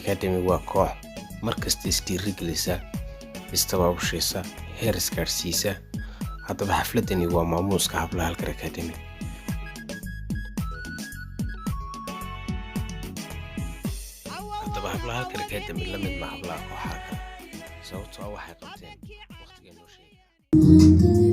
Academy waa koox markasta isdhiirigelisa, istabaabushiisa, heer isgaadhsiisa. Haddaba xafladani waa maamuuska hablaha Halkar Academy. Haddaba hablaha Halkar Academy la mid ma hablaha kooxaha kale, sababtoo ah waxay qabteen waqtigay noo sheegay.